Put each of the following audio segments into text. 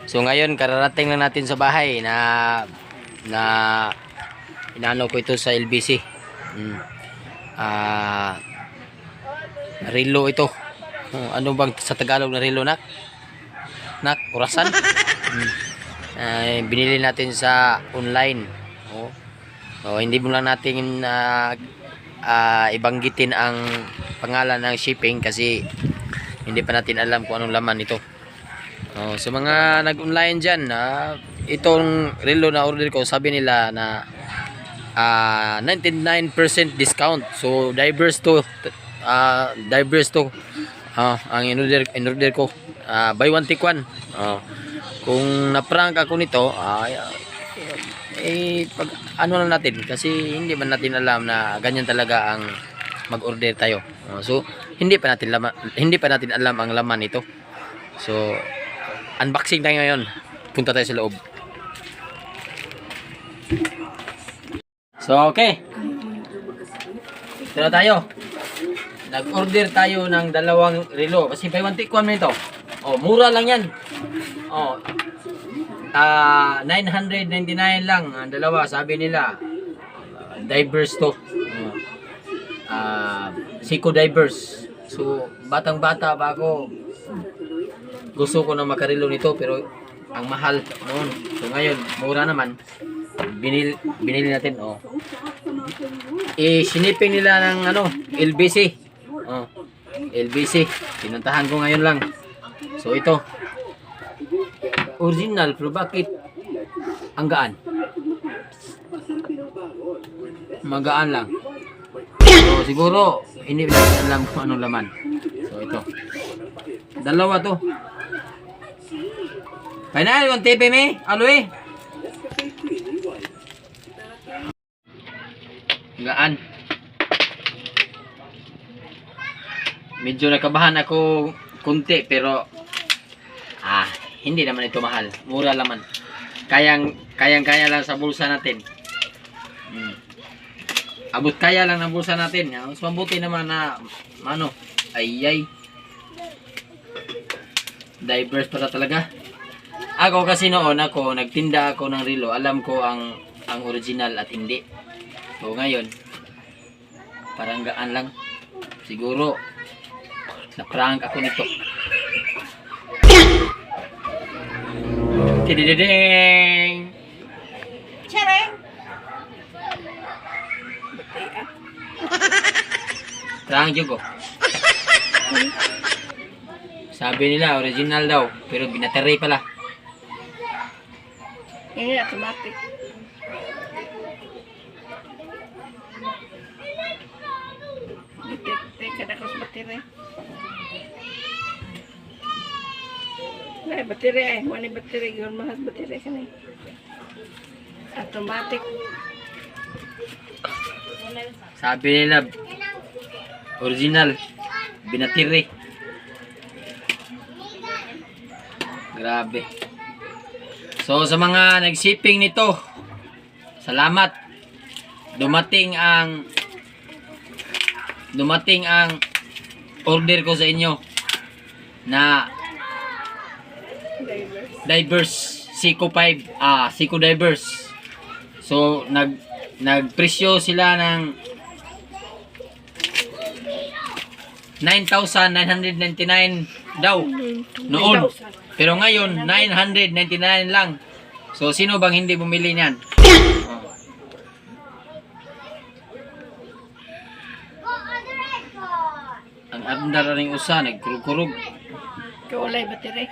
So ngayon kararating lang natin sa bahay na inaano ko ito sa LBC. Ah, relo ito. Ano bang sa Tagalog na relo, nak? Nak, orasan? Binili natin sa online. Oh. So, hindi mo lang natin ibanggitin ang pangalan ng shipping kasi hindi pa natin alam kung anong laman ito. So mga nag-online dyan, itong relo na order ko, sabi nila na 99% discount. So diverse to ang in-order ko, buy one take one. Kung na-prank ako nito, pag ano lang natin kasi hindi man natin alam na ganyan talaga ang mag-order tayo. So hindi pa natin alam ang laman nito. So unboxing tayo ngayon. Punta tayo sa loob. So okay. Ito na tayo. Nag-order tayo ng dalawang relo kasi buy one take one nito. Mura lang yan. 999 lang ang dalawa, sabi nila. Diverse to. Seiko Diverse. So batang-bata pa ako. Gusto ko na makarelo nito pero ang mahal noon. So ngayon, mura naman. Binili natin. Siniping nila ng LBC. LBC. Pinuntahan ko ngayon lang. So ito. Original pero bakit ang gaan? Magaan lang. So siguro hindi natin alam kung anong laman. So ito. Dalawa to. Final yung TV me, aloy. Gaan. Medyo nakabahan ako kunti pero hindi naman ito mahal. Mura naman. Kayang-kaya lang sa bulsa natin. Abot kaya lang ng bulsa natin. Mas mabuti naman na ayay. Diverse pala talaga. Ako kasi noon nagtinda ako ng relo. Alam ko ang original at hindi. So ngayon, parang gaan lang. Siguro na-prank ako nito. Tidididing! Chareng! Prank ko. Sabi nila original daw, pero binateray pala. Ini automatic. Teka na ko sa battery. Battery ay. Wala battery. Gawin mahal battery ka na. Automatic. Sabi nila original, binatiri. Grabe. So sa mga nag-shipping nito, salamat. Dumating ang order ko sa inyo na Diverse Seiko 5, Seiko Diverse. So nagpresyo sila ng 9,999 daw noon. Pero ngayon 999 lang. So sino bang hindi bumili niyan? Ang andar ring usa nagkurug-kurug. Wala battery.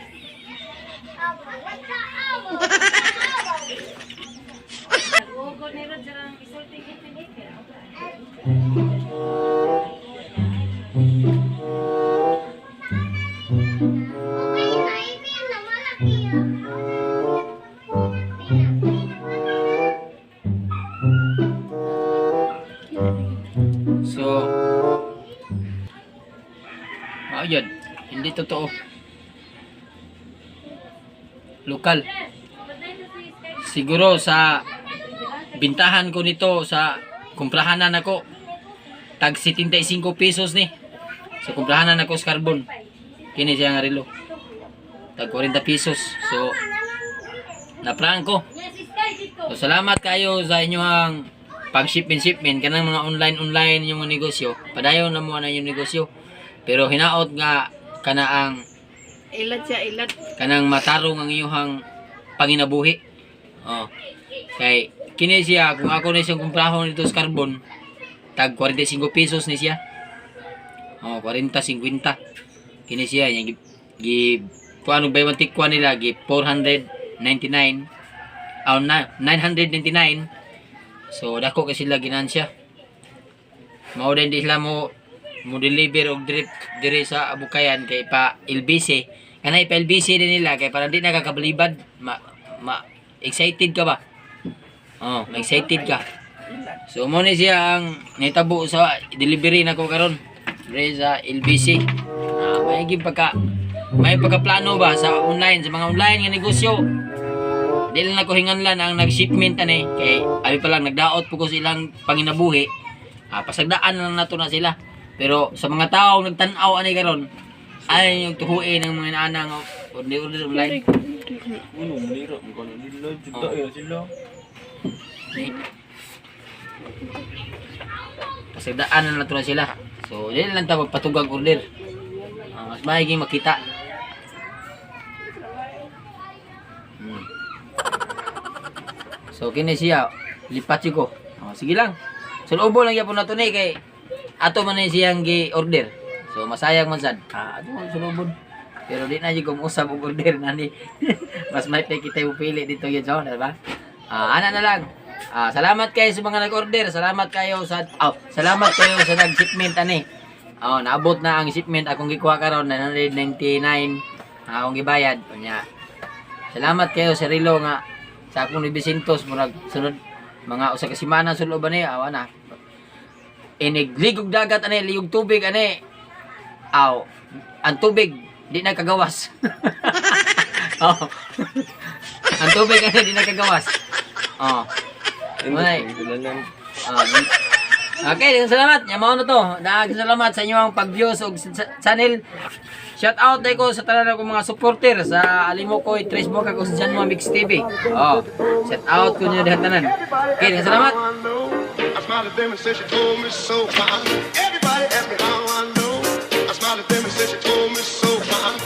So yun, hindi totoo. Lokal. Siguro sa bintahan ko nito sa kumprahanan ako tag 75 pesos ni. Sa kumprahanan ako sa carbon. Kini siya nga relo. Tag 40 pesos. So na prank ko. So, salamat kayo sa inyong pag-shipment kanang mga online yung negosyo. Padayon na mo na yung negosyo. Pero hinaot nga kana ang Ilad siya, ilad. kanang matarong ang iyong panginabuhi. Oh. Kay kini siya kung ako na siyang kumprahon dito sa carbon, tag 45 pesos ni siya. Oh, 40-50. Kini siya yang kung ano ba yung tikwa nila gi 499 999. So dako kasi sila ginansya. Mao din di sila mo deliver og dire sa Abukayan kay pa LBC. Kanay pa LBC din nila kay para di nakakabalibad. Excited ka ba? Oh, excited ka. So mo ni siya ang nitabo sa delivery nako karon dire sa LBC. May pagkaplano ba sa mga online nga negosyo. Dili na ko hinganlan ang nag-shipment ani kay abi pa lang nagdaot po ko silang panginabuhi. Pasagdaan lang nato na sila. Pero sa mga tao nagtan-aw ani karon ay yung tuhuin ng mga inaanang order online. Ano, malira. Magkano nila. Juta ya sila. Pasagdaan na nato na sila. So dili lang ta magpatugang order. Mas maigi makita. So kini siya lipat ko. Sige lang. Sulubo lang yapon nato ni kay ato man ni siyang gi-order. So masayang man sad. Ato man sulubon. Pero di na gyud kung usab og order nani. Mas may pay kita upili dito gyud so, di ba? Ana na lang. Salamat kayo sa mga nag-order. Salamat kayo sa nag-shipment ani. Naabot na ang shipment akong gikuha karon 999 akong gibayad kunya. Salamat kayo sa relo nga sa akong 900 murag sunod mga usa ka semana sulod ba ni awa na. Inigligog dagat ani liyog tubig ani. Ang tubig di na kagawas. Ang tubig ani di na kagawas. Okay, salamat. Yamaw na to. Salamat sa inyong pag-view sa channel. Shout out ko sa tanan ko mga supporter sa Alimokoy, Facebook ako sa Janmo Mix TV. Shout out ko niyo diha tanan. Okay, salamat. I smiled at them and said she told me so fine. Everybody asked me how I know. I smiled at them and said she told me so fine.